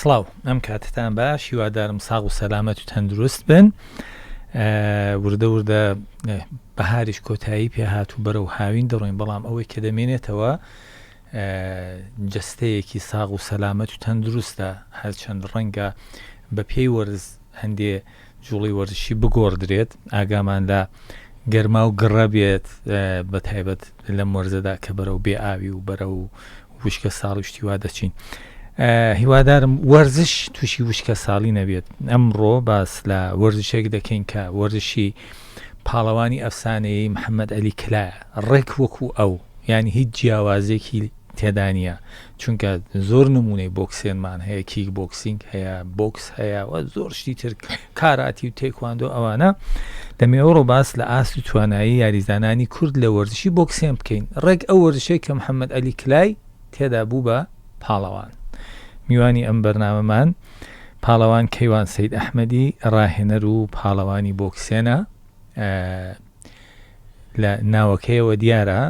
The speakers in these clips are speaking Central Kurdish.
سڵاو ئەم کاتتان باش هیوادارم ساغ و سەلامەت و تەندروست بن وردە وردە بەهاریش کۆتایی پێهات و بەرەو هاوین دەڕۆین بەڵام ئەوەی کە دەمێنێتەوە جەستەیەکی ساغ و سەلامەت و تەندروستە هەرچەند ڕەنگە بە پێی وەرز هەندێ جوڵەی وەرزشی بگۆڕدرێت ئاگامان لە گەرما و گڕە بێت بە تایبەت لەم وەرزەدا کە بەرەو بێ ئاوی و بەرەو وشکە ساڵی شتی وا دەچین هیوادارم وەرزش تووشی وشکە ساڵی نەبێت ئەمڕۆ باس لە وەرزشێک دەکەین کە وەرزشی پاڵەوانی ئەفسانەیی محەممەد علی کلایە ڕێک وەکو ئەو یانی هیچ جیاوازێکی تێدا نییە چونکە زۆر نمونەی بۆکسێنمان هەیە کیک بۆکسینگ هەیە بۆکس هەیە و زۆر شتی تر کاراتی و تێکواندۆ ئەوانە دەمێوەڕۆ باس لە ئاست و توانایی یاریزانانی کورد لە وەرزشی بۆکسێن بکەین ڕێک ئەو وەرزشەی کە محەممەد عەلی کلای تێدا بوو بە پاڵەوان میوانی ئەم بەرنامەمان پاڵەوان کەیوان سید ئەحمەدی ڕاهێنەر و پاڵەوانی بۆکسێنە لە ناوەکەیەوە دیارە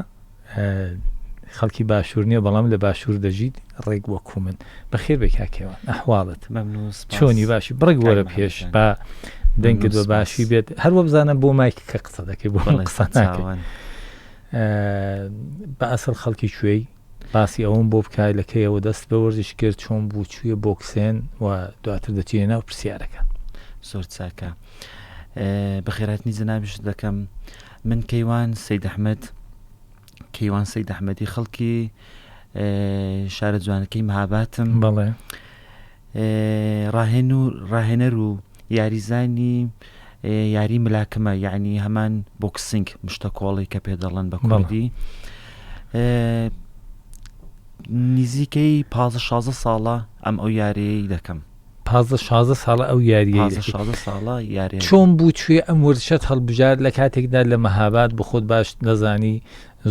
خەڵکی باشوور نییە بەڵام لە باشوور دەژیت ڕێک وەکو من بەخێر بێ کاکەوان ئەحواڵت چۆنی باشی بڕێک وەرە پێش با دەنگت بە باشی بێت هەروە بزانە بۆ مایک کە قسە دەکەی بۆ قسە ناکەوان بە ئەسڵ خەڵکی کوێی باسی ئەوم بۆ بکای لە کەیەوە دەست بە وەرزش کرد چۆن بوو چوویە بۆکسێن و دواتر دەچینە ناو پرسیارەکان. زۆر چاکە بەخێراتنی جەنابیشت دەکەم من کەیوان سید ئەحمد کەیوان سید ئەحمەدی خەڵکی شارە جوانەکەی مهاباتم بەڵێ ڕاهێن و ڕاهێنەر و یاریزانی یاری ملاکمە یعنی هەمان بۆکسینگ مشتەکۆڵی کە پێ دەڵێن بە کوردی نزیکەی پ 16 ساڵە ئەم ئەو یاریەی دەکەم پازدە شازدە ساڵە ئەو یاریەی دەکەی. شازدە ساڵە یاریە چۆن بوو توێ ئەم وەرزشەت هەڵبژارد لە کاتێکدا لە مەهاباد بخۆت باش دەزانی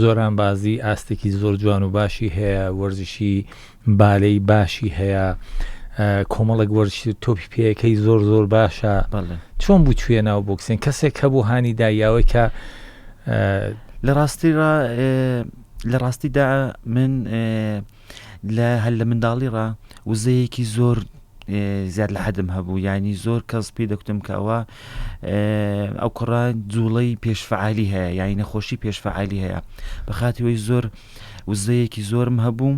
زۆرانبازی ئاستێکی زۆر جوان و باشی هەیە وەرزشی بالەی باشی هەیە کۆمەڵێک وەرزشی تۆپی پێیەکەی زۆر زۆر باشە چۆن بوو توێ ناو بۆکسێن کەسێک هەبوو هانی دا یاوەی کە لە ڕاستی لە ڕاستیدا من لە هەر لە منداڵی ڕا وزەیەکی زۆر زیاد لە حەدم هەبوو ینی زۆر کەس پێی دەکوتم کە ئەوە ئەو کوڕە جوڵەی پێشفعالی هەیە یانی نەخۆشی پێشفعالی هەیە بەخاتیەوەی زۆر وزەیەکی زۆرم هەبوو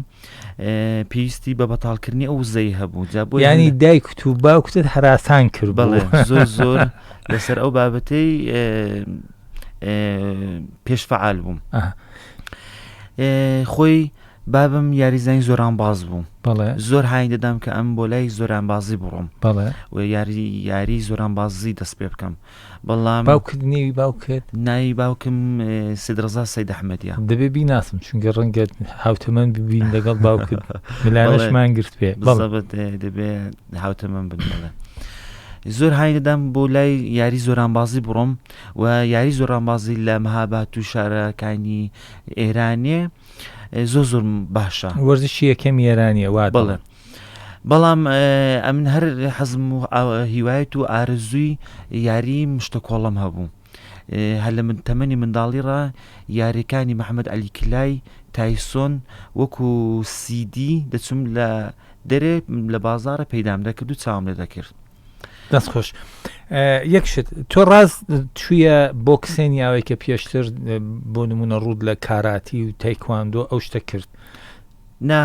پێویستی بە بەتاڵکردنی ئەو وزەی هەبوو جا بۆ ینی دایکت و باوکتت هەراسان کرد بەڵێ زۆر زۆر لەسەر ئەو بابەتەی پێشفعال بووم خۆی بابم یاریزانی زۆرانباز بوو زۆر هاین دەدام کە ئەم بۆ لای زۆرانبازی بڕۆم و یاری یاری زۆرانبازی دەست پێ بکەم بەڵام باوکت نێوی باوکت ناوی باوکم سیدڕزا سید ئەحمەدیە دەبێ بیناسم چونکە ڕەنگە هاوتەمەن ببین لەگەڵ باوکت ملانەشمان گرت پێ بەڵێ دەبێ هاوتەمەن بن بەڵێ زۆر هاین دەدام بۆ لای یاری زۆرانبازی بڕۆم و یاری زۆرانبازی لە مەهابات و شارەکانی ئێرانێ زۆر زۆر باشە وەرزشی یەکەم ئێرانیە وا بەڵێ بەڵام ئەمن هەر حەزم و هیوایەت و ئارەزووی یاری مشتە کۆڵم هەبوو هەر لە من تەمەنی منداڵی ڕا یاریەکانی محەممەد علی کلای تایسۆن وەکو سیدی دەچم لە دەرێ لە بازارە پەیدام دەکرد و چاوم لێ دەکرد دەست خۆش یەک شت تۆ ڕاست چوویە بۆکسێن یاوەی کە پێشتر بۆ نمونە ڕوود لە کاراتی و تایکواندۆ ئەو شتە کرد نا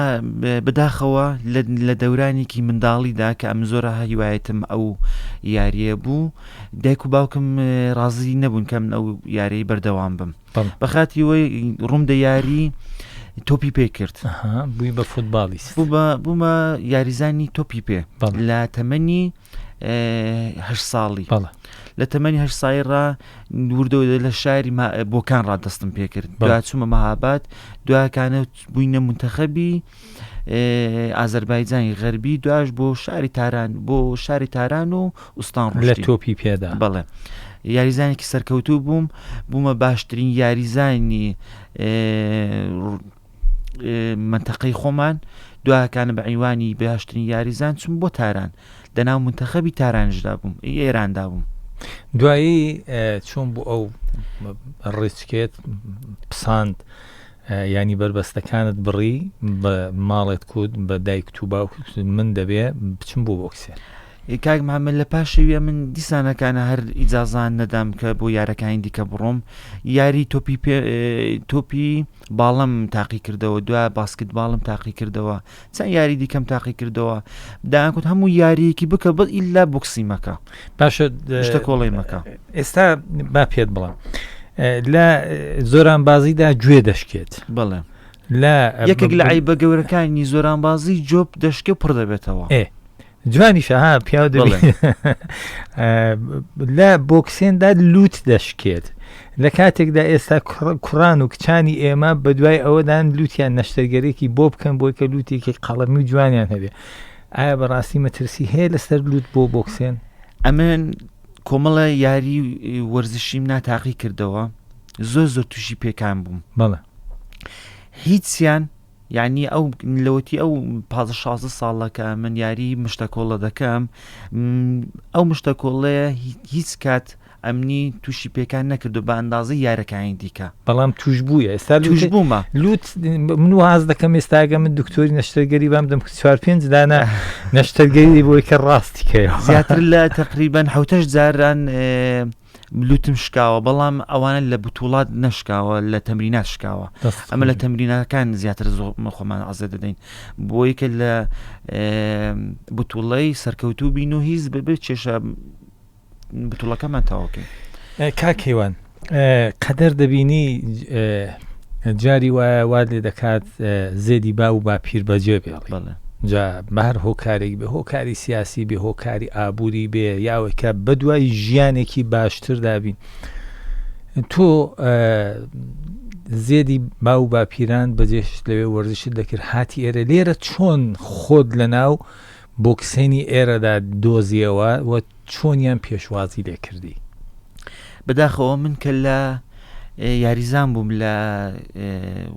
بەداخەوە لە دەورانێکی منداڵیدا کە ئەم زۆرە هیوایەتم ئەو یاریە بوو دایک و باوکم ڕازی نەبوون کە من ئەو یاریەی بەردەوام بم بەخاتی وەی ڕووم دە یاری تۆپی پێ کرد بووی بە فوتباڵیست بوومە یاریزانی تۆپی پێ لە تەمەنی هەشت ساڵی لە تەمەنی هەشت ساڵی ڕا وردە لە شاری بۆکان ڕا دەستم پێکرد دوا چوومە مەهاباد دواکانە بووینە منتەخەبی ئازەربایجانی غەربی دواش بۆ شاری تاران بۆ شاری تاران و ئوستان لە تۆپی پێدا بەڵێ یاریزانێکی سەرکەوتوو بووم بوومە باشترین یاریزانی مەنتەقەی خۆمان دواکانە بە عیوانی باشترین یاریزان چوم بۆ تاران دەناو منتەخەبی تارانشدا بووم ئێراندا بووم. دوایی چۆن بوو ئەو ڕیچکێت پساند؟ ینی بەربەستەکانت بڕی بە ماڵێت کوت بە دایکت و باوکت من دەبێ بچم بۆ بۆکسێن. کاک محمد لە پاشەویە من دیسانەکانە هەر ئیجازان نەدام کە بۆ یارەکانی دیکە بڕۆم یاری تۆپی تۆپی باڵم تاقی کردەوە دو باسکت باڵم تاقی کردەوە چەند یاری دیکەم تاقی کردەوە داکوت هەموو یاریەکی بکە بەس ئیلا بۆکسی مەکە باشە شتە کۆڵی مەکە ئێستا با پێت بڵم لە زۆرانبازیدا گوێ دەشکێت بەڵێ لە یەکێک لە عیبە گەورەکانی زۆرانبازی جۆب دەشکێ پڕ دەبێتەوە جوانیشە ها پیاو دەبێ لە بۆکسێندا لوت دەشکێت لە کاتێکدا ئێستا کوڕان و کچانی ئێمە بە دوای ئەوەدان لوتیان نەشتەرگەرێکی بۆ بکەن بۆی کە لوتێکی قەڵەمی و جوانیان هەبێ ئایا بەڕاستی مەترسی هەیە لەسەر لوت بۆ بۆکسێن؟ ئەمن کۆمەڵە یاری وەرزشیم ناتاقی کردەوە زۆر زۆر تووشی پێکان بووم بەڵێ هیچیان یانی ئەو لەوەتی ئەو پازە شازدە ساڵە کە من یاری مشتەکۆڵە دەکەم ئەو مشتەکۆڵەیە هیچ کات ئەمنی تووشی پێکان نەکردو بە ئەندازەی یارەکانی دیکە بەڵام توش بووە ئێستا توش بوومە لوت من واز دەکەم ئێستاگە من دکتۆری نەشتەرگەری بام دەم چوار پێنج دانە نەشتەرگەری بۆی کە ڕاستی کەیەوە زیاتر لە تقریبان حوتەش جاران لوتم شکاوە بەڵام ئەوانە لە بتوڵات نەشکاوە لە تەمرینات شکاوە ئەمە لە تەمرینەکان زیاتر زۆر خۆمان عزە دەدەین بۆی کە لە بتوڵەی سەرکەوتوو بین و هیچ بەبێ کێشە بتوڵەکەمان تەواوکەین. کاک هیوان قەدەر دەبینی جاری وایە وات لێ دەکات زێدی باو و باپیر بەجێ بێڵی جا بە هەر هۆکارێک بێ هۆکاری سیاسی بێ هۆکاری ئابووری بێ یاوەی کە بەدوای ژیانێکی باشتردا بین تۆ زێدی باو باپیران بەجێشت لەوێ وەرزشت دەکرد هاتی ئێرە لێرە چۆن خۆت لە ناو بۆکسێنی ئێرەدا دۆزیەوە و چۆنیان پێشوازی لێکردی؟ بەداخەوە من کە لە یاریزان بووم لە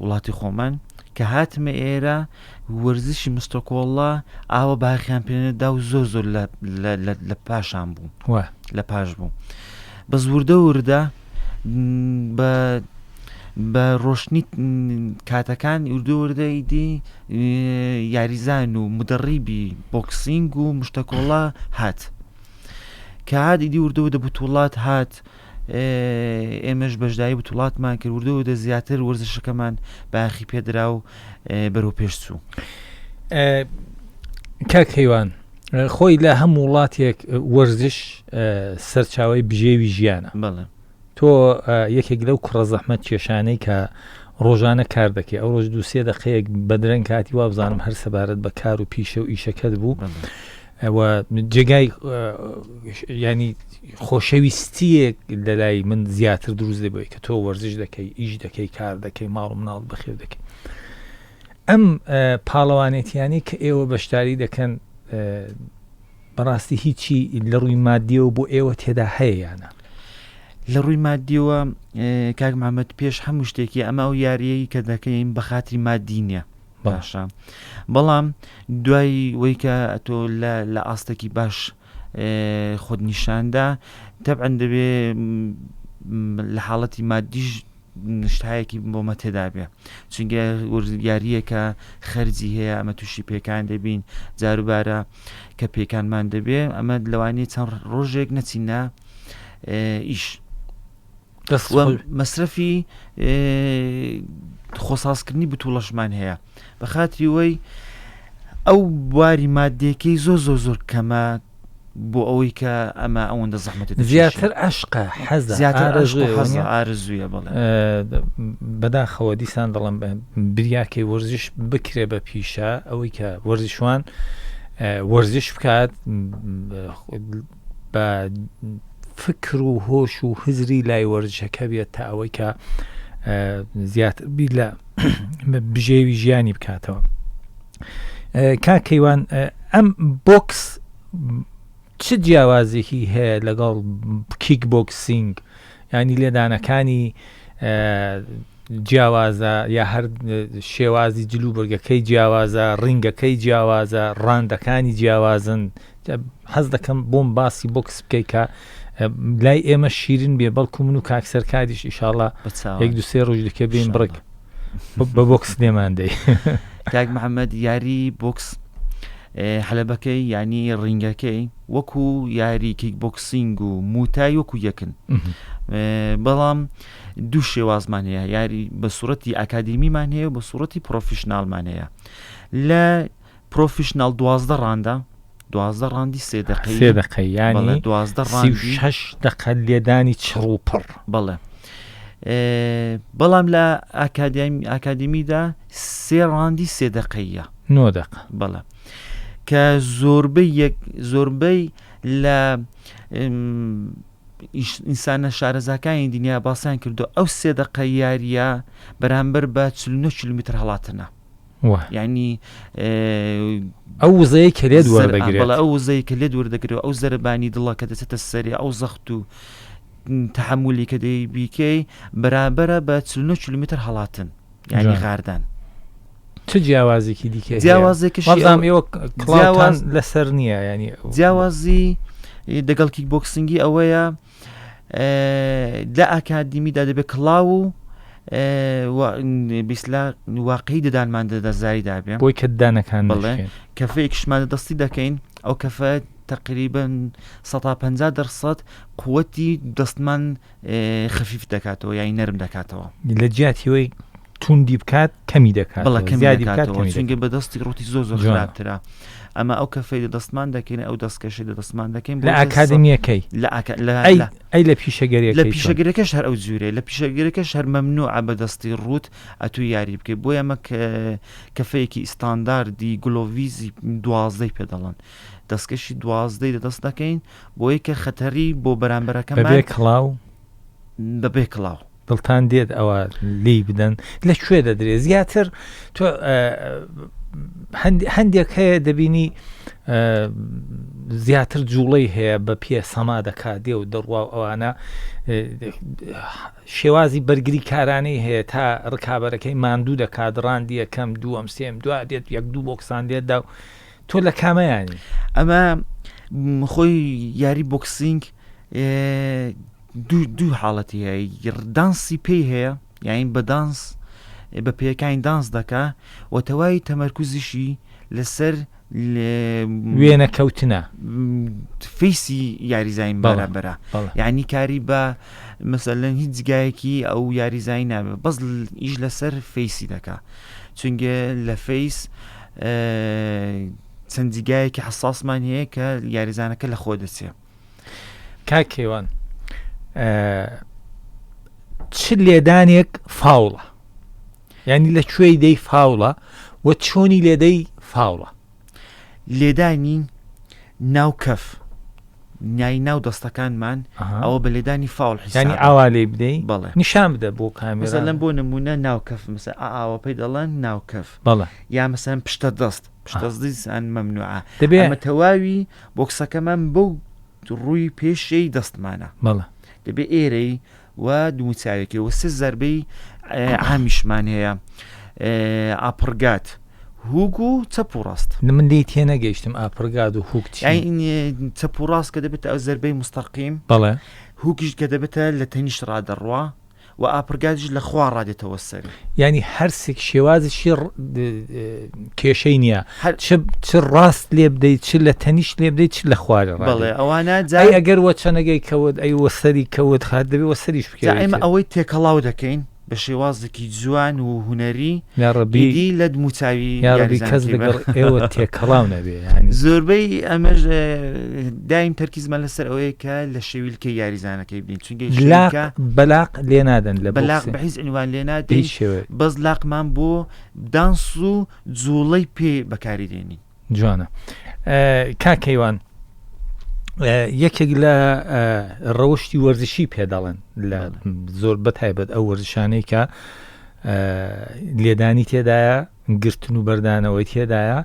وڵاتی خۆمان کە هاتمە ئێرە وەرزشی مستەکۆڵە ئاوە باخیان پێنەدا و زۆر زۆر لە پاشان بوو لە پاش بوو بەس وردە وردە بە بە ڕۆشنی کاتەکان وردە وردە ئیدی یاریزان و مدەڕیبی بۆکسینگ و مشتەکۆڵە هات کە هات ئیدی وردە وردە بتوڵات هات ئێمەش بەشداری بتوڵاتمان کرد وردە وردە زیاتر وەرزشەکەمان باخی پێدرا و بەرەو پێش چوو. کاک هەیوان خۆی لە هەموو وڵاتێک وەرزش سەرچاوی بژێوی ژیانە بەڵێ تۆ یەکێک لەو کوڕە زەحمەت کێشانەی کە ڕۆژانە کار دەکەی ئەو ڕۆژ دووسێ دقەیەک بەدرەنگ کاتی وابزانم هەر سەبارەت بە کار و پیشە و ئیشەکەت بوو و جێگای ینی خۆشەویستیەک لەلای من زیاتر دروست دەبێت کە تۆ وەرزش دەکەی ئیش دەکەی کار دەکەی ماڵ و مناڵ بەخێو دەکەی ئەم پاڵەوانێتیانی کە ئێوە بەشداری دەکەن بەڕاستی هیچی لە ڕووی مادیەوە بۆ ئێوە تێدا هەیە یانە لە ڕووی مادیەوە کاک محمد پێش هەموو شتێکی ئەمە ئەو یاریەی کە دەکەین بە خاتری مادی نییە باشە بەڵام دوای وەی کە ئەتۆ لە ئاستێکی باش خۆت نیشاندا تەبعەن دەبێ لە حاڵەتی مادیش شتایەکی بۆمە تێدا بێ چونکە یارییەکە خەرجی هەیە ئەمە تووشی پێکان دەبین جاروبارە کە پێکانمان دەبێ ئەمە لەوانەیە چەند ڕۆژێک نەچینە ئیش مەسرەفی خۆسازکردنی بتوڵەشمان هەیە بە خاتری وەی ئەو بواری مادەکەی زۆر زۆر زۆر کەمە بۆ ئەوەی کە ئەمە ئەوەندە زەحمەت زیاتر عشقە حەز زیاتر ئارزویە بڵێ بەداخەوە دیسان دەڵم بریاکەی وەرزش بکرێ بە پیشە ئەوەی کە وەرزشوان وەرزش بکات بە فکر و هۆش و هزری لای وەرزشەکە بێت تا ئەوەی کە زیاتر بیر لە بژێوی ژیانی بکاتەوە کاک کەیوان ئەم بۆکس چ جیاوازێکی هەیە لەگەڵ کیک بۆکسینگ ینی لێدانەکانی جیاوازە یا هەر شێوازی جل و بەرگەکەی جیاوازە ڕینگەکەی جیاوازە ڕاندەکانی جیاوازن حەز دەکەم بۆم باسی بۆکس بکەی کە لای ئێمە شیرن بێ بەڵکو من و کاک سەرکاریش ئیشاڵە یەک دو سێ ڕۆژ دیکە بین بڕک. بە بۆکس لێمان دەی. کاک محەممەد یاری بۆکس حەلەبەکەی یانی ڕینگەکەی وەکو یاری کیک بۆکسینگ و موتای وەکو یەکن بەڵام دوو شێوازمان هەیە یاری بە سوورەتی ئەکادیمیمان هەیە و بە سوورەتی پرۆفیشنالمان هەیە لە پرۆفیشنال دوازدە ڕاندە دوازدە ڕاندی سێ دقەی سێ دقەی ینی دوازدە ڕاندی شش دقە لێدانی چڕ و پڕ بەڵێ بەڵام لە ئاکادیمیدا سێ ڕاندی سێ دقەیە نۆ دقە بەڵێ کە زۆربەی یەک زۆربەی لە ئینسانە شارەزاکانی دنیا باسیان کردو ئەو سێ دقە یاریە بەرامبەر بە 49 کیلومتر هەڵاتنە یعنی ئەو وزەیە کە لێت وەردەگرێت ئەو وزەیە کە لێت وەردەگرێت ئەو زەربانی دڵە کە دەچێتە سەری ئەو زەخت و تحملی کە دەی بیکەی بەرابەرە بە 49 کیلومتر هەڵاتن یعنی غاردان چ جیاوازێکی دیکە جیاوازێکش وابزانم ئێوە کڵاوتان لەسەر نییە ینی جیاوازی دەگەڵ کیک بۆکسنگی ئەوەیە لە ئاکادیمیدا دەبێت کڵاو و بیسلا واقعی ددانمان دەدەزاری دابێ بۆی کە ددانەکان بڵێ کەفەیەکیشمان لە دەستی دەکەین ئەو کەفە تقریبا 150 دەرسەد قوتی دەستمان خەفیف دەکاتەوە یای نەرم دەکاتەوە لە جیاتیەوەی توندی بکات کەمی دەکات بەڵێ کەمی دەکاتەوە چونکە بە دەستی ڕوتی زۆر زۆر خراپترە ئەمە ئەو کەفەی لە دەستمان دەکەین ئەو دەستکەشی لە دەستمان دەکەین لە ئاکادمیەکەی لە ئەی لە پیشەگەریەکەی لە پیشەگەرەکەش هەر ئەو جوورێ لە پیشەگەرەکەش هەر مەمنوعە بە دەستی ڕوت ئەتو یاری بکەیت بۆ ئەمە کەفەیەکی ئیستانداردی گلۆڤیزی دوازدەی پێ دەڵن دەستکەشی دوازدەی لە دەست دەکەین بۆیە کە خەتەری بۆ بەرامبەرەکەمان بەبێ کڵاو بەبێ کڵاو دڵتان دێت ئەوە لێی بدەن لە کوێ دەدرێت زیاتر تۆ هەندێک هەیە دەبینی زیاتر جوڵەی هەیە بە پێ سەما دەکات دێ و دەڕوا و ئەوانە شێوازی بەرگری کارانەی هەیە تا ڕکابەرەکەی ماندوو دەکات ڕاندی یەکەم دووەم سێم دوا دێت یەک دوو بۆکسان دێتدا و تۆ لە کامەیانی ئەمە خۆی یاری بۆکسینگ دوو دوو حاڵەتی هەیە دانسی پێی هەیە یاین بە دانس بە پێیەکانی دانس دەکا و تەوای تەمەرکزیشی لەسەر وێنە کەوتنە فیسی یاریزین بەرابەرە یعنی کاری بە مەسەلەن هیچ جگایەکی ئەو یاریزای نابێت بەس ئیش لەسەر فەیسی دەکا چونگە لە فەیس چەند جگایەکی حساسمان هەیە کە یاریزانەکە لە خۆ دەچێ کاک کەیوان چ لێدانێک فاوڵە یعنی لە کوێی دەی فاوڵە و چۆنی لێدەی فاوڵە لێدانی ناو کەف نای ناو دەستەکانمان ئەوە بە لێدانی فاول حیسانی ئاوا لێ بدەی بەڵێ نیشان بدە بۆ کامێرا بۆ نمونە ناو کەف مەسە ئاوە پێی دەڵێن ناو کەف بەڵێ یا مەسەن پشتە دەست پشتە دیسان مەمنوعە دەبێ ئەمە تەواوی بۆکسەکەمان بەو ڕووی پێشەی دەستمانە بەڵێ دەبێ ئێرەی و دووچاوێکی و سێ زەربەی عامیشمان هەیە ئاپڕگات هوگ و چەپ و ڕاست من لێی تێنەگەیشتم ئاپڕگات و هوگ چی چەپ و ڕاست کە دەبێتە ئەو زەربەی مستەقیم بەڵێ هوگیش کە دەبێتە لە تەنیشت ڕادەڕوا و ئاپرگادیش لە خوا ڕادێتەوە سەری. یانی هەرسێک شێوازشی کێشەی نییە چ ڕاست لێ بدەیت چ لە تەنیشت لێ بدەیت چ لە خوارە بەڵێ ئەوانە جای ئەگەر وە چەنەگەی کەوت ئەی وەسەری کەوت خات دەبێ وەسەریش بکەوێت ئێمە ئەوەی تێکەڵاو دەکەین بە شێوازێکی جوان و هونەری یاڕەبی لە دموچاوی یاڕەبی کەس لەگەڵ ئێوە تێکەڵاو نەبێ یانی زۆربەی ئەمەش دایم تەرکیزمان لەسەر ئەوەیە کە لە شەویلکەی یاریزانەکەی بین چونکە لاق بەلاق لێ نادەن لە بەلاق بە هیچ عنوان لێ نادەین بەس لاقمان بۆ دانس و جوڵەی پێ بەکاری دێنین. جوانە کاک کەیوان یەکێک لە ڕەوشی وەرزشی پێ دەڵێن لە زۆر بەتایبەت ئەو وەرزشانەی کە لێدانی تێدایە گرتن و بەردانەوەی تێدایە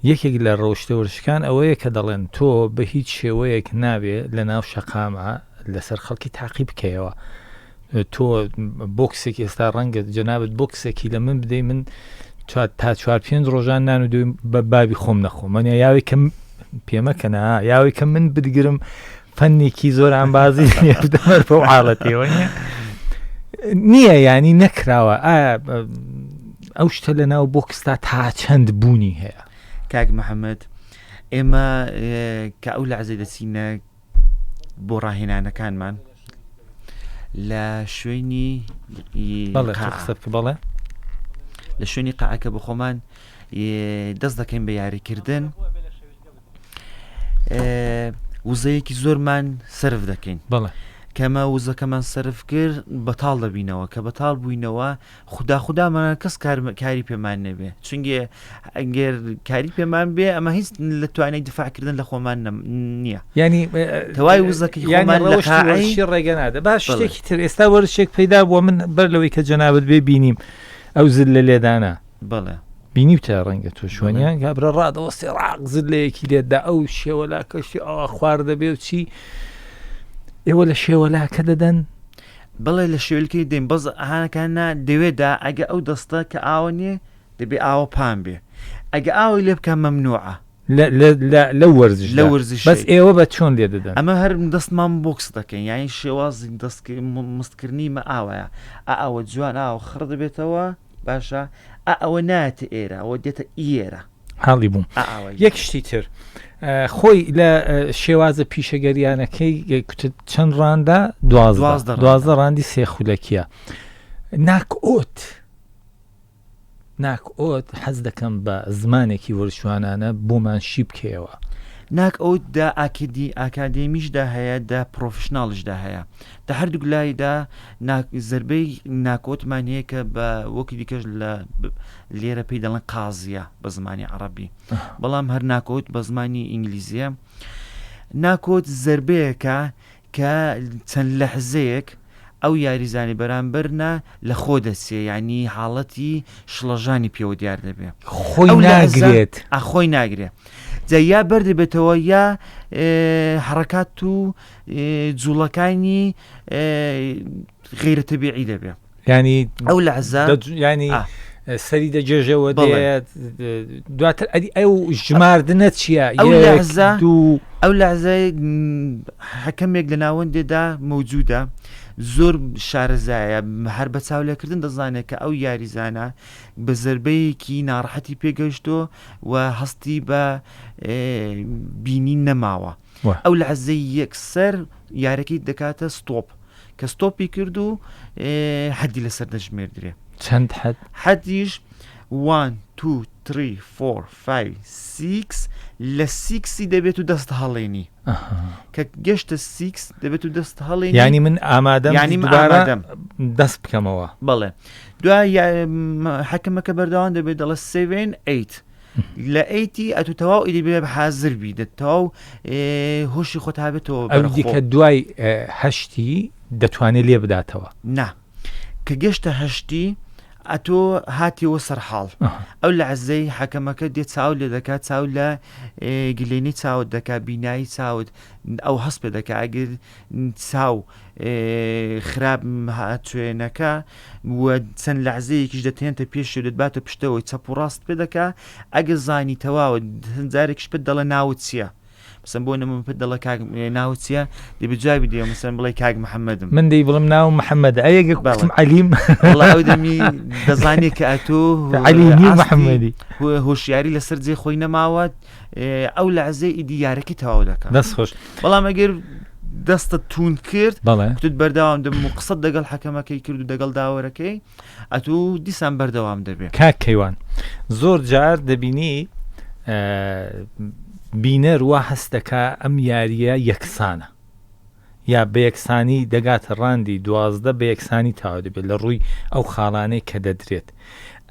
یەکێک لە ڕەوشتە وەرزشەکان ئەوەیە کە دەڵێن تۆ بە هیچ شێوەیەک نابێ لە ناو شەقامە لەسەر خەڵکی تاقی بکەیەوە تۆ بۆکسێک ئێستا ڕەنگە جەنابت بۆکسێکی لە من بدەی من تا چوار پێنج ڕۆژان نان و دوی بە بابی خۆم نەخۆم منە یاوی کەم پێمەکەنا یاوی کە من بدگرم فەنێکی زۆر ئامبازی دەمەر بەو حاڵەتەوە نییە نییە ینی نەکراوە ئایا ئەو شتە لە ناو بۆکستا تا چەند بوونی هەیە؟ کاک محەممەد ئێمە کە ئەو لەعزەی دەچینە بۆ ڕاهێنانەکانمان لە شوێنی بەڵێ لە شوێنی قاعەکە بە خۆمان دەست دەکەین بە یاریکردن وزەیەکی زۆرمان سرف دەکەین بەڵێ کەمە وزەکەمان سرف کرد بەتاڵ دەبینەوە کە بەتاڵ بووینەوە خودا خودامانە کەس کاری پێمان نەبێ چونگێ ئەگەر کاری پێمان بێ ئەمە هیچ لە توانای دفاعکردن لە خۆمان نییە ینی تەوای وزەکەی خۆمان لە قاعی ڕێگە نادە باش شتێکی تر ئێستا وەرشێک پەیدا بووە من بەر لەوەی کە جەنابەت بێ بینیم ئەو زل لە لێدانە بەڵێ بینیوتە ڕەنگە تۆ شوێنیان گابرا ڕادەوەستی ڕاق زلەیەکی لێدا ئەو شێوەلاکەشی ئەوە خوار دەبێ و چی ئێوە لە شێوەلاکە دەدەن؟ بەڵێ لە شێولکەی دێن بەس ئەهانەکان نا دەوێدا ئەگە ئەو دەستە کە ئاوە نییە دەبێ ئاوە پان بێ ئەگە ئاوی لێ بکە مەمنوعە لە وەرزش لە وەرزش بەس ئێوە بە چۆن لێ دەدەن ئەمە هەر دەستمان بۆکس دەکەین یانی شێوازی دەست مستکردنی مە ئاوایە ئاوە جوان ئاوە خڕ دەبێتەوە باشە ئا ئەوە نایەتە ئێرە ئەوە دێتە ئێرە. حاڵی بووم یەک شتی تر خۆی لە شێوازە پیشەگەریانەکەی کوتت چەند ڕاندا دوازدە ڕاندی سێ خولەکیە ناک ئۆت ناک ئۆت حەز دەکەم بە زمانێکی وەرشوانانە بۆمان شی بکەیەوە. ناک ئەوت دا ئاکدی ئاکادێمیشدا هەیە دە پرۆفشناڵیشدا هەیە دە هەردووک لایدا زربەی ناکۆتمان هەیە کە بە وەکی دیکەش لە لێرە پێی دەڵێن قازیە بە زمانی عەڕەبی بەڵام هەر ناکۆت بە زمانی ئینگلیزیە ناکۆت زربەیەکە کە چەند لەحزەیەک ئەو یاریزانی بەرامبەر نا لە خۆ دەچێ یعنی حاڵەتی شڵەژانی پێوە دیار دەبێ خۆی ناگرێت ئەخۆی ناگرێ جا یا بەردەبێتەوە یا حڕکات و جوڵەکانی غیرە تەبیعی دەبێ ینی ئەو لەحزە ینی سەری دەگێژەوە دێت دواتر ئەدی ئەو ژماردنە چییە ئەو لەحزە دوو ئەو لەحزەی حەکەمێک لە ناوەندێدا مەوجودە زۆر شارەزایە هەر بە چاولێکردن دەزانێت کە ئەو یاریزانە بە زربەیەکی ناڕەحەتی پێگەشتۆ و هەستی بە بینین نەماوە ئەو لەحزەی یەکسەر یارەکەی دەکاتە ستۆپ کە ستۆپی کرد و حەدی لەسەر دەژمێردرێ چەند حەد؟ حەدیش 1 2 3 4 5 6 لە سیکسی دەبێت و دەست هەڵێنی کە گەشتە سیکس دەبێت و دەست هەڵێنی ینی من ئامادەم ینی دوبارە دەست بکەمەوە بەڵێ دوای حەکەمەکە بەردەوام دەبێت دەڵێ 7 8 لە ئەیتی ئەتو تەواو ئیدی بێ حازر بی دە تەواو هۆشی خۆت هابێتەوە ئەو دیکە دوای هەشتی دەتوانێت لێ بداتەوە نا کە گەشتە هەشتی ئەتۆ هاتیەوە سەرحاڵ ئەو لە عزەی حەکەمەکە دێ چاو لێ دەکات چاو لە گلێنی چاوت دەکات بینایی چاوت ئەو هەست پێ دەکات ئەگەر چاو خراپ هاتوێنەکە و چەند لەعزەیەکیش دەتێنتە پێشی و دەتباتە پشتەوەی چەپ و ڕاست پێ دەکا ئەگەر زانی تەواوە جارێکیش پێت دەڵێ ناوت چییە؟ مەسەن بۆ نموونە پێت دەڵێ کاک ناوت چییە؟ دەبێ جوابی دەیەوە مەسەن بڵێ کاک محەممەدم. من دەی بڵێم ناوم محەممەدە ئەی ئەگەر بەڵێ. گوتم عەلیم وەڵا ئەو دەمی دەزانێ کە ئەتۆ عەلی نی و ئاستی محەممەدی. هۆشیاری لەسەر جێ خۆی نەماوە ئەو لەعزەی ئیدی یارەکەی تەواو دەکا. دەست خۆش. بەڵام ئەگەر دەستت توند کرد بەڵێ کوتت بەردەوام دەبم و قسەت دەگەڵ حەکەمەکەی کرد و دەگەڵ داوەرەکەی ئەتوو دیسان بەردەوام دەبێ. کاک کەیوان زۆر جار دەبینی بینەر وا هەست دەکا ئەم یارییە یەکسانە یا بە یەکسانی دەگاتە ڕاندی 12 بە یەکسانی تاوا دەبێت لە ڕووی ئەو خاڵانەی کە دەدرێت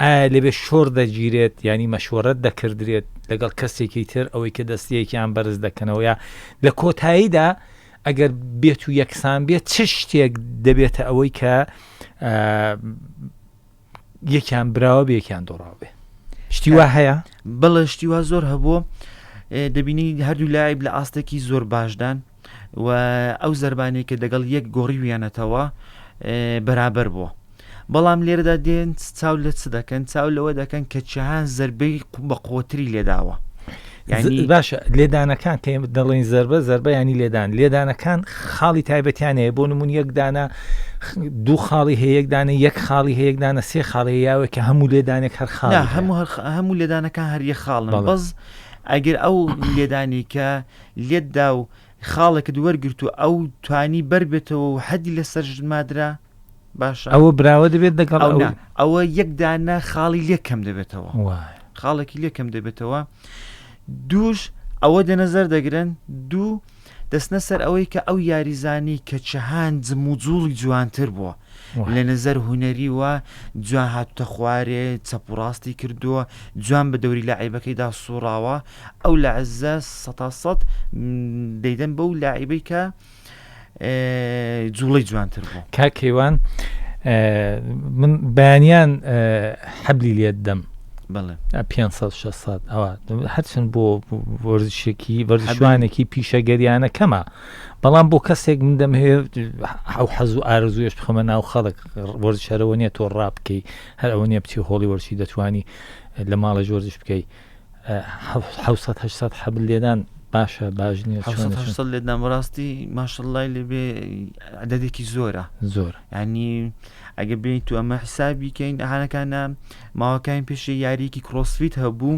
ئایا لەوێ شۆڕ دەگیرێت یانی مەشوەرەت دەکردرێت لەگەڵ کەسێکی تر ئەوەی کە دەستەیەکیان بەرز دەکەنەوە یا لە کۆتاییدا ئەگەر بێت و یەکسان بێت چ شتێک دەبێتە ئەوەی کە یەکیان براوە بێ یەکیان دۆڕاو بێ شتی وا هەیە؟ بەڵێ شتی وا زۆر هەبوو دەبینی هەردوو لایب لە ئاستێکی زۆر باشدان و ئەو زەربانەی کە دەگەڵ یەک گۆڕیویانەتەوە بەرابەر بووە. بەڵام لێرەدا دێن چاو لە چ دەکەن چاو لەوە دەکەن کە چهان زربەی بە قوتری لێداوە. یعنی باشە لێدانەکان کە ئێمە دەڵێن زەربە زەربە ینی لێدان لێدانەکان خاڵی تایبەتیان هەیە بۆ نمون یەک دانە دوو خاڵی هەیە یەک دانە یەک خاڵی هەیە یەک دانە سێ خاڵی یاوە کە هەموو لێدانێک هەر خاڵ هەموو هەموو لێدانەکان هەر یەک خاڵن بەس ئەگەر ئەو لێدانی کە لێتدا و خاڵێکت وەرگرت و ئەو توانی بەربێتەوە و حەدی لەسەر ژمادرا باشە ئەوە براوە دەبێت دەگەڵ ئەو ئەوە یەک دانە خاڵی لێ کەم دەبێتەوە خاڵێکی لێ کەم دەبێتەوە دووش ئەوە دەنەزەر دەگرن دوو دەستنە سەر ئەوەی کە ئەو یاریزانی کە چهان جموجوڵی جوانتر بووە لە نظر هوەری وە جوان هاتوتە خوارێ چەپ و ڕاستی کردووە جوان بە دەوری لاعیبەکەیدا سوڕاوە ئەو لە عزە سەتا سەد دەیدەن بەو لاعیبەی کە جوڵەی جوانتر بوو. کاک کەیوان من بەیانیان حەبلی لێت دەم 500 600 ئەوە هەرچەند بۆ وەرزشێکی وەرزشوانێکی پیشەگەریانە کەمە بەڵام بۆ کەسێک من دەمهەوێت ئەو حەز و ئارەزوویش بخەمە ناو خەڵک وەرزش هەرەوە نییە تۆ ڕابکەی هەر ئەوە نییە بچی هۆڵی وەرزشی دەتوانی لە ماڵێ وەرزش بکەی 700 800 حەبل لێدان باشە باش نییە 700 لێدان بەڕاستی ماشەڵای لێبێ عدەدێکی زۆرە زۆر ینی ئەگە بێیت تو ئەمە حسابی کەین ئەهانەکانە ماوەکانی پێشی یاریکی کرۆسفیت هەبوو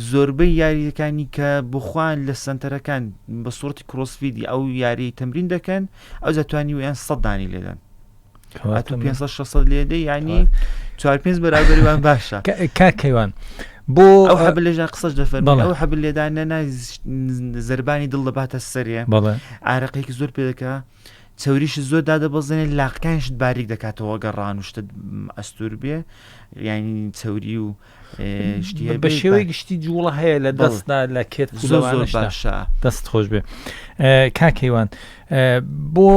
زۆربەی یاریەکانی کە بخوان لە سنتەرەکان بە سوورەتی کرۆسفیدی ئەو یاری تەمرین دەکەن ئەو دەتوانی ویان سەدانی لێدەن پێ 600 لێدە ینی چوار پێنج بەرابەری وان باشە کاک کەیوان بۆ ئەو حەب لێژان قسەش دەفەرمێ ئەو حەب لێدان نە زربانی دڵ دەباتە سەرێ ئارەقێکی زۆر پێ دەکا چوریش زۆر دادەبەزێنێت لاقەکانیشت باریک دەکاتەوە گەڕان و شتت ئەستور بێ یعنی چوری و بە شێوەی گشتی جوڵە هەیە لە دەستدا لە کێت زۆر زۆر باشە دەست خۆش بێ کاکەیوان بۆ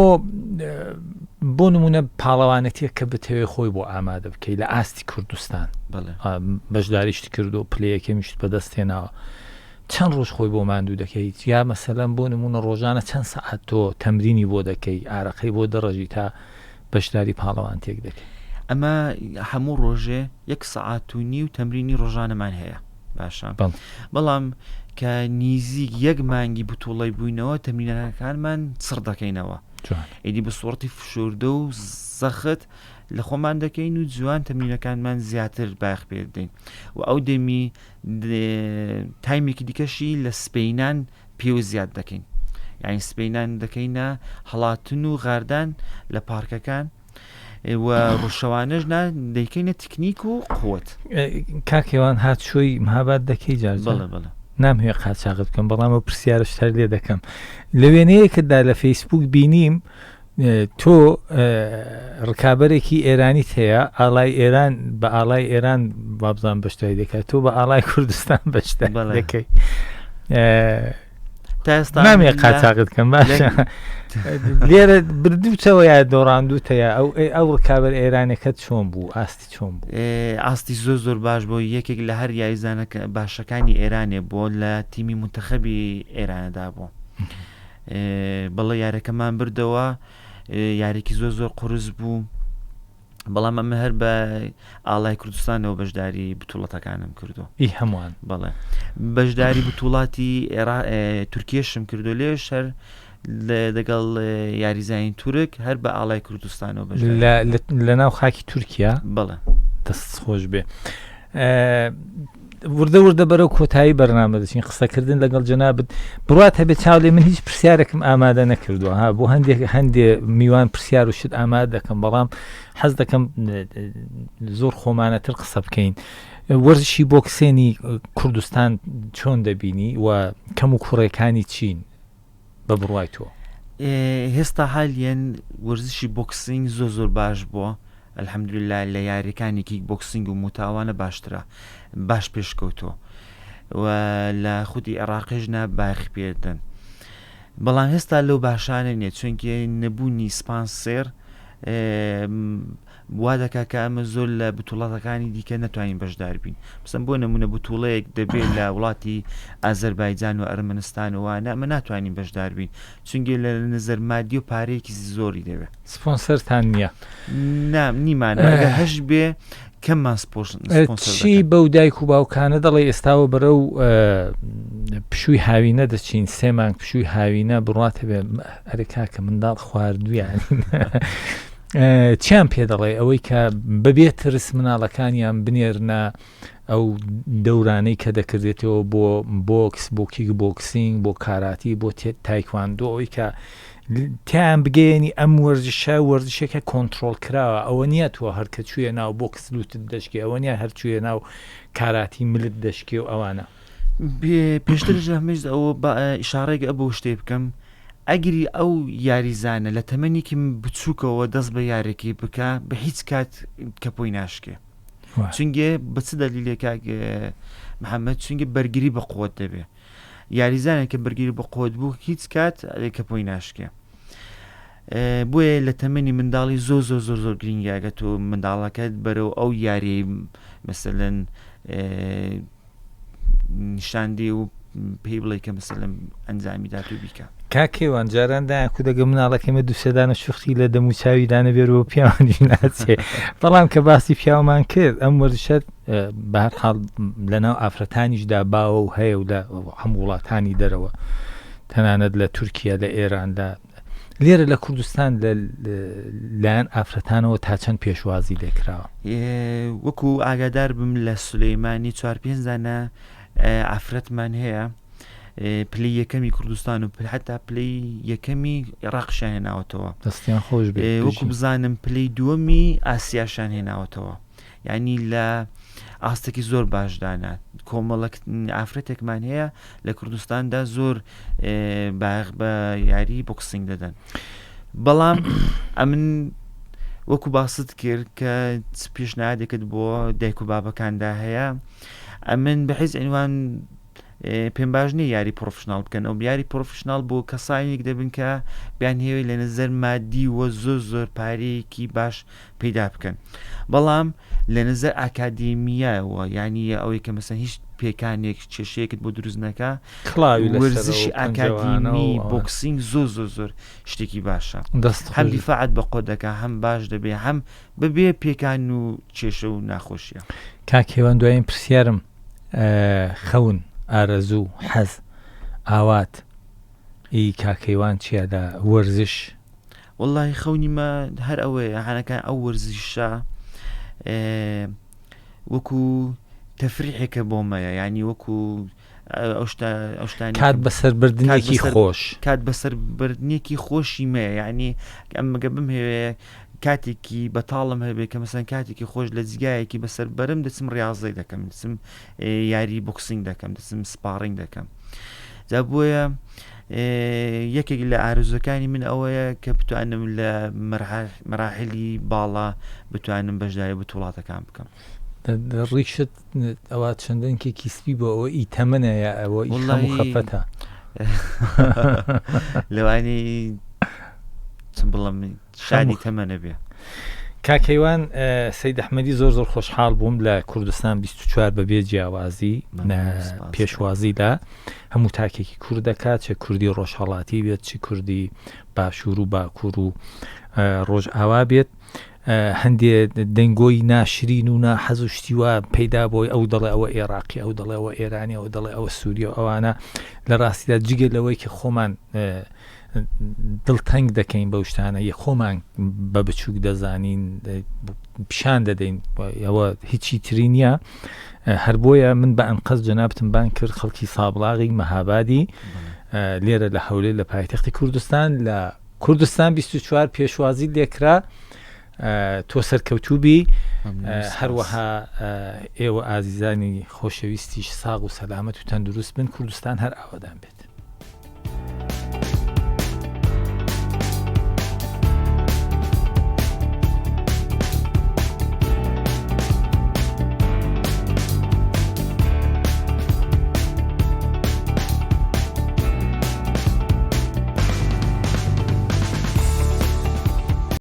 بۆ نمونە پاڵەوانەتیە کە بتەوێ خۆی بۆ ئامادە بکەیت لە ئاستی کوردستان بەشداریشت کردو پلەیەکەمیشت بەدەست هێناوە چەند ڕۆژ خۆی بۆ ماندوو دەکەیت یا مەسەلەن بۆ نمونە ڕۆژانە چەند سەعات تۆ تەمرینی بۆ دەکەی ئارەقەی بۆ دەڕژی تا بەشداری پاڵەوانتێک دەکەی؟ ئەمە هەموو ڕۆژێ یەک سەعات و نیو تەمرینی ڕۆژانەمان هەیە باشە بەڵام کە نیزیک یەک مانگی بتوڵەی بووینەوە تەمرینەکانمان چڕ دەکەینەوە ئیدی بە سوڕەتی فشوردە و زەخت لە خۆمان دەکەین و جوان تەمرینەکانمان زیاتر باخ پێ دەین و ئەو دەمی تایمێکی دیکەشی لە سپینان پێوە زیاد دەکەین یعنی سپینان دەکەینە هەڵاتن و غاردان لە پارکەکان و ڕۆژشەوانەش نا دەیکەینە تکنیک و قوت. کاک هێوان هاتچۆی مهاباد دەکەی جار جار؟ بەڵێ بەڵێ. نامهەوێ قاچاغت بکەم بەڵام ئەو پرسیارەش هەر لێ دەکەم لە وێنەیەکتدا لە فەیسبوک بینیم تۆ ڕکابەرێکی ئێرانیت هەیە ئاڵای ئێران بە ئاڵای ئێران وابزان بەشداری دەکات تۆ بە ئاڵای کوردستان بەشداری دەکەی تا ئێستا نامێ قاچاغت کەم باشە لێرە بردووتەوە یا دۆڕاندووتە یا ئەو ئەو ڕکابەر ئێرانەکە چۆن بوو ئاستی چۆن بوو ئاستی زۆر زۆر باش بۆ یەکێک لە هەر یاریزانەکە باشەکانی ئێرانێ بۆ لە تیمی منتەخەبی ئێرانەدا بوو بەڵێ یارەکەمان بردەوە یاریکی زۆر زۆر قورس بوو بەڵام ئەمە هەر بە ئاڵای کوردستانەوە بەشداری بتوڵەتەکانم کردو ئی هەمووان بەڵێ بەشداری بتوڵاتی تورکیشم کردو لێ شەر لەگەڵ یاریزانانی تورک هەر بە ئاڵای کوردستانەوە لە ناو خاکی تورکیا بەڵێ دەست خۆش بێ وردە وردە بەرەو کۆتایی بەرنامە دەچین قسەکردن لەگەڵ جەنابت بڕات هەبێت چاو لێ من هیچ پرسیارێکم ئامادە نەکردووە ها بۆ هەندێک هەندێ میوان پرسیار و شت ئامادە دەکەم بەڵام حەز دەکەم زۆر خۆمانەتر قسە بکەین وەرزشی بۆکسێنی کوردستان چۆن دەبینی و کەم و کوڕێکانی چین بە بڕوای تۆ؟ هێستا حالیەن وەرزشی بۆکسینگ زۆر زۆر باش بووە الحمدللە لە یاریەکانی کیک بۆکسینگ و موتاوانە باشترە باش پێشکەوتووە و لە خودی عێراقیش نا باخی پێدەن بەڵام هێستا لەو باشانە نیە چونکێ نەبوونی سپانسێر وا دەکات کە ئەمە زۆر لە بتوڵاتەکانی دیکە نەتوانین بەشدار بین بسم بۆ نمونە بتوڵەیەک دەبێت لە وڵاتی ئازەربایجان و ئەرمەنستان و وانە ئەمە ناتوانین بەشدار بین چونگێ لە نظر مادی و پارەیەکی زۆری دەوێت سپۆنسەرتان نییە نا نیمانە ئەگەر هەش بێ کەممان سپۆنسەر چی دەکەن. بەو دایک و باوکانە دەڵێ ئێستاوە بەرەو پشووی هاوینە دەچین سێ مانگ پشووی هاوینە بڕات هەبێ ئەرێ کاکە منداڵ خواردویان چیان پێ دەڵێ ئەوەی کە بەبێ ترس مناڵەکانیان بنێرنە ئەو دەورانەی کە دەکردێتەوە بۆ بۆکس بۆ کیک بۆکسینگ بۆ کاراتی بۆ تایکواندۆ ئەوەی کە تیان بگەیەنی ئەم وەرزشە وەرزشێکە کۆنترۆڵ کراوە ئەوە نییە تۆ هەر کە چوویە ناو بۆکس لوتت دەشکێ ئەوە نییە هەر چوویە ناو کاراتی ملت دەشکێ و ئەوانە. پێشترش هەمیش ئەوە بە ئیشاڕێک ئەبوو شتێ بکەم ئەگری ئەو یاریزانە لە تەمەنێکی بچووکەوە دەست بە یارێکی بکە بە هیچ کات کەپۆی ناشکێ چونگێ بە چ دەلیلێک کاک محەممەد چونگە بەرگری بە قوت دەبێ یاریزانێک کە بەرگری بە قوت بوو هیچ کات کە پۆی ناشکێ بۆیە لە تەمەنی منداڵی زۆر زۆر زۆر زۆر گرنگە تۆ منداڵەکەت بەرەو ئەو یاریەی مەسەلەن نیشان دێ و پێی بڵێ کە مەسەلەن ئەنجامی دات و بیکە. کاک کەیوان جاران دایان کو دەگە مناڵەکەی مە دوو سێ دانە شوختی لە دەم و چاوی دانە بێرەوە پیاوانیش ناچێ بەڵام کە باسی پیاومان کرد ئەم وەرزشە بە هەر حاڵ لەناو ئافرەتانیشدا باوە و هەیە و لە هەموو وڵاتانی دەرەوە تەنانەت لە تورکیا لە ئێران لە لێرە لە کوردستان لە لایەن ئافرەتانەوە تا چەند پێشوازی لێکراوە؟ وەکو ئاگادار بم لە سولەیمانی چوار پێنج دانە ئافرەتمان هەیە پلی یەکەمی کوردستان و حتا پلی یەکەمی عێراقشیان هێناوەتەوە دەستیان خۆش بێت وەکو بزانم پلی دووەمی ئاسیاشان هێناوەتەوە یانی لە ئاستێکی زۆر باشدانە کۆمەڵک ئافرەتێکمان هەیە لە کوردستاندا زۆر بایەخ بە یاری بۆکسینگ دەدەن بەڵام ئەمن وەکو باست کرد کە پێشنیادێکت بۆ دایک و بابەکاندا هەیە ئەمن بە حیز عنوان پێم باش نییە یاری پرۆفشناڵ بکەن ئەو یاری پرۆفشناڵ بۆ کەسانێک دەبن کە بیان هەیە لە نظر مادی وە زۆر زۆر پارەیەکی باش پەیدا بکەن بەڵام لە نظر ئاکادێمیایەوە یعنی ئەوەی کە مەسەن هیچ پێکانێک کێشەیەکت بۆ دروست نەکا کڵاوی لەسەرەوە وەرزشی و پەنجەوانە ئاکادیمی و ئەوانە. بۆکسینگ زۆر زۆر زۆر شتێکی باشە دەست هەم خۆش. دیفاعت بە قۆ دەکا هەم باش دەبێ هەم بەبێ پێکان و کێشە و ناخۆشیە. کاک هێوان دوایین پرسیارم خەون، ئارەزوو، حەز، ئاوات ی کاک هەیوان چیە لە وەرزش؟ وەڵاهی خەونی مە هەر ئەوەیە هەنەکان ئەو وەرزشە وەکو تەفریحێکە بۆ مەیە ینی وەکو ئەو شتانی کات بەسەربردنێکی خۆش کات بەسەربردنێکی خۆشی مەیە یعنی ئەمەگە بمهەوێ کاتێکی بەتاڵم هەبێ کە مەسەن کاتێکی خۆش لە جگایەکی بەسەر بەرم دەچم ڕاضەی دەکەم دەچم یاری بۆکسینگ دەکەم دەچم sparring دەکەم جا بۆیە یەکێک لە ئارەزووەکانی من ئەوەیە کە بتوانم لە مەراحلی باڵا بتوانم بەشداری بتوڵاتەکان بکەم. ڕیشت ئەوە چەندنکێکی سپی بۆ ئەوە ئی تەمەنە یا ئەوە ئی خەم و خەفەتە؟ لەوانی چم بڵم شادی تەمەنە بێ. کاک هەیوان سەید ئەحمەدی زۆر زۆر خۆشحاڵ بووم لە کوردستان 24 بە بێ جیاوازی پێشوازی لە هەموو تاکێکی کورد دەکات چە کوردی ڕۆژهەڵاتی بێت چی کوردی باشوور و باکوور و ڕۆژئاوا بێت هەندێ دەنگۆی ناشرین و ناحەز و شتی وا پەیدا بۆی ئەو دەڵێ ئەوە ئێراقی ئەو دەڵێ ئەوە ئێرانی ئەو دەڵێ ئەوە سووریە و ئەوانە لە ڕاستیدا جگە لەوەی کە خۆمان دڵتەنگ دەکەین بەو شتانە یە خۆمان بە بچووک دەزانین پیشان دەدەین ئەوە هیچی تری نییە هەر بۆیە من بە ئەنقەست جەنابتم بان کرد خەڵکی سابڵاغی مەهابادی لێرە لە هەولێر لە پایتەختی کوردستان لە کوردستان 24 پێشوازی لێکرا تۆ سەرکەوتوبی هەروەها ئێوە ئازیزانی خۆشەویستیش ساغ و سەلامەت و تەندروست بن کوردستان هەر ئاوادان بێت.